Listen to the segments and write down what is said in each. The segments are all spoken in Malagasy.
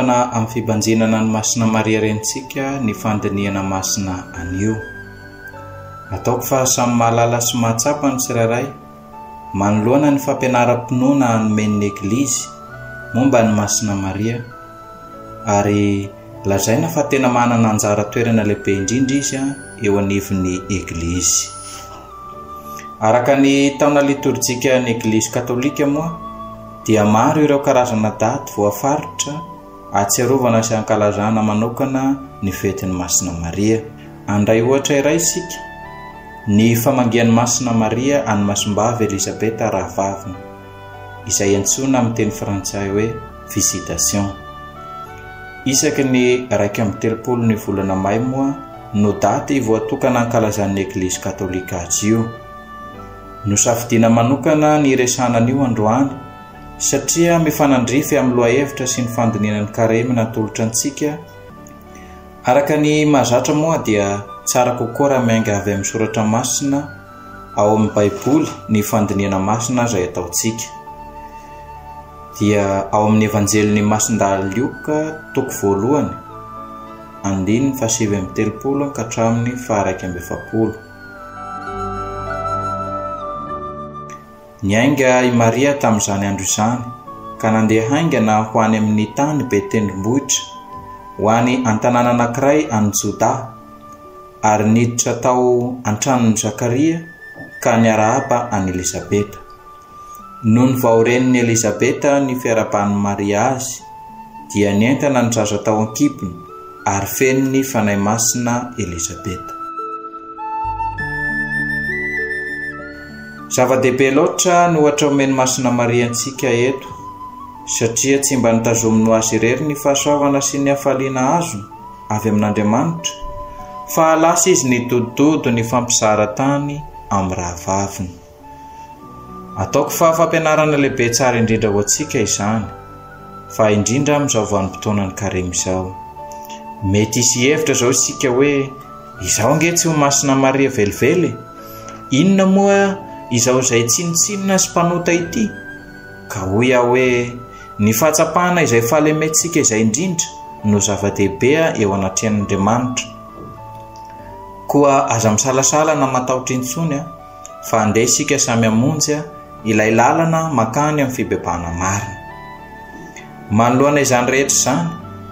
Miompana amin'ny fibanjinana an'i Masina Maria Renintsika ny fandinihana masina anio. Ataoko fa samy mahalala sy mahatsapa ny tsirairay manoloana ny fampianaram-pinoana nomen'ny Eglizy momba an'i Masina Maria ary lazaina fa tena manana anjara toerana lehibe indrindra izy eo anivon'ny Eglizy. Araka ny taona litorjikan'ny Eglizy Katolika moa dia maro ireo karazana daty voafaritra ahatsiarovana sy ankalazana manokana ny fetin'i Masina Maria. Handray ohatra iray isika, ny famangian'i Masina Maria an'i Masimbavy Elizabeta rahavaviny, izay antsoina amin'ny teny frantsay hoe Visitation. Isaky ny 31 ny volana may moa no daty voatokana ankalazan'ny Eglizy Katolika azy io. Nosafidiana manokana ny hiresahana an'io androany satria mifanandrify amin'ny lohahevitra sy ny fandinihana ny Karemy natolotra antsika Araka ny mahazatra moa dia tsara kokoa raha miainga avy amin'ny soratra masina ao amin'ny Baiboly ny fandinihana masina izay ataontsika. Dia ao amin'ny Evanjelin'i Masindahy Lioka toko voalohany, andininy faha-39 ka hatramin'ny faha-41. Niainga i Maria tamin'izany andro izany, ka nandeha haingana ho any amin'ny tany be tendrombohitra, ho any an-tanàna anankiray any Jodà, ary niditra tao an-tranon'i Zakaria ka niarahaba an'i Elizabeta. Nony vao ren'i Elizabeta ny fiarahaban'i Maria azy, dia nientana ny zaza tao an-kibony, ary feno ny Fanahy Masina Elizabeta. Zava-dehibe loatra ny ohatra omen'i Masina Maria antsika eto, satria tsy mba notazominy ho azy irery ny fahasoavana sy ny hafaliana azony avy amin'Andriamanitra, fa lasa izy nidodododo nifampizara tany amin'ny rahavaviny. Ataoko fa fampianarana lehibe tsara indrindra ho antsika izany, fa indrindra amin'izao vanim-potoanan'ny karemy izao. Mety hisy hihevitra izao isika hoe, izaho ange tsy ho Masina Maria velively e! Inona moa izao izay tsinontsinona sy mpanota ity? Ka hoy aho hoe, ny fahatsapana izay fahalementsika izay indrindra no zava-dehibe eo anatrehan'Andriamanitra. Koa aza misalasala na matahotra intsony fa andeha isika samy hamonjy ilay lalana mankany amin'ny fibebahana marina. Manoloana izany rehetra izany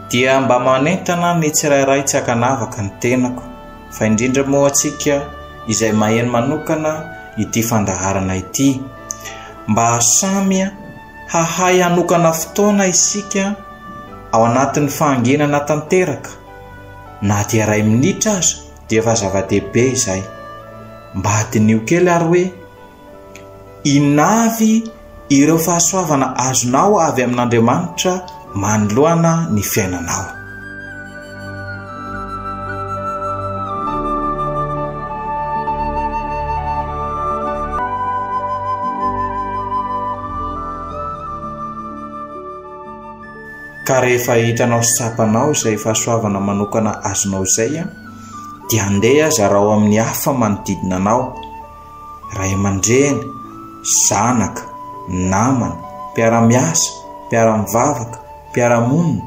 dia mba manentana ny tsirairay tsy ankanavaka ny tenako, fa indrindra moa antsika izay maheno manokana ity fandaharana ity, mba samy hahay hanokana fotoana isika ao anatin'ny fahanginana tanteraka na dia iray minitra aza dia efa zava-dehibe izay. Mba diniho kely ary hoe inona avy ireo fahasoavana azonao avy amin'Andriamanitra manoloana ny fiainanao. Ka rehefa hitanao sy tsapanao izay fahasoavana manokana azonao izay, dia andeha zarao amin'ny hafa manodidina anao, ray aman-dreny, zanaka, namana, mpiara-miasa, mpiara-mivavaka, mpiara-monina,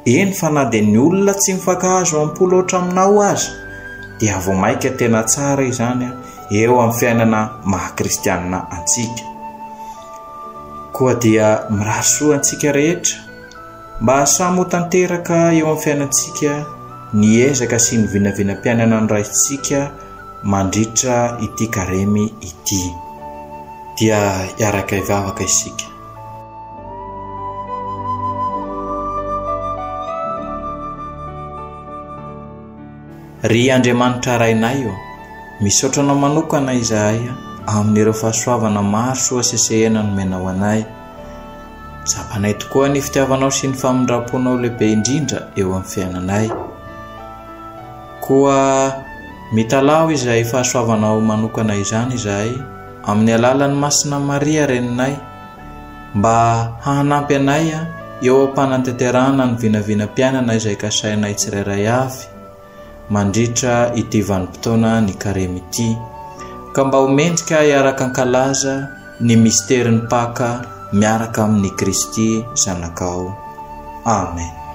eny fa na dia ny olona tsy mifankahazo am-po loatra aminao aza, dia vao mainka tena tsara izany eo amin'ny fiainana maha-kristianina antsika. Koa dia mirary soa antsika rehetra mba samy ho tanteraka eo amin'ny fiainantsika ny ezaka sy ny vinavinam-piainana noraisintsika mandritra ity karemy ity. Dia hiaraka hivavaka isika. Ry Andriamanitra Rainay ô, misaotra Anao manokana izahay amin'ireo fahasoavana maro soa sesehena nomenao anay. Tsapanay tokoa ny fitiavanao sy ny famindram-ponao lehibe indrindra eo amin'ny fiainanay. Koa mitalaho izay fahasoavanao manokana izany izahay amin'ny alalan'i Masina Maria Reninay mba hanampy anay eo am-panantanterahana ny vinavinam-piainana izay kasainay tsirairay avy mandritra ity vanim-potoana ny Karemy ity, ka mba ho mendrika hiaraka hankalaza ny misterin'ny Paka miaraka amin'i Kristy Zanakao. Amen.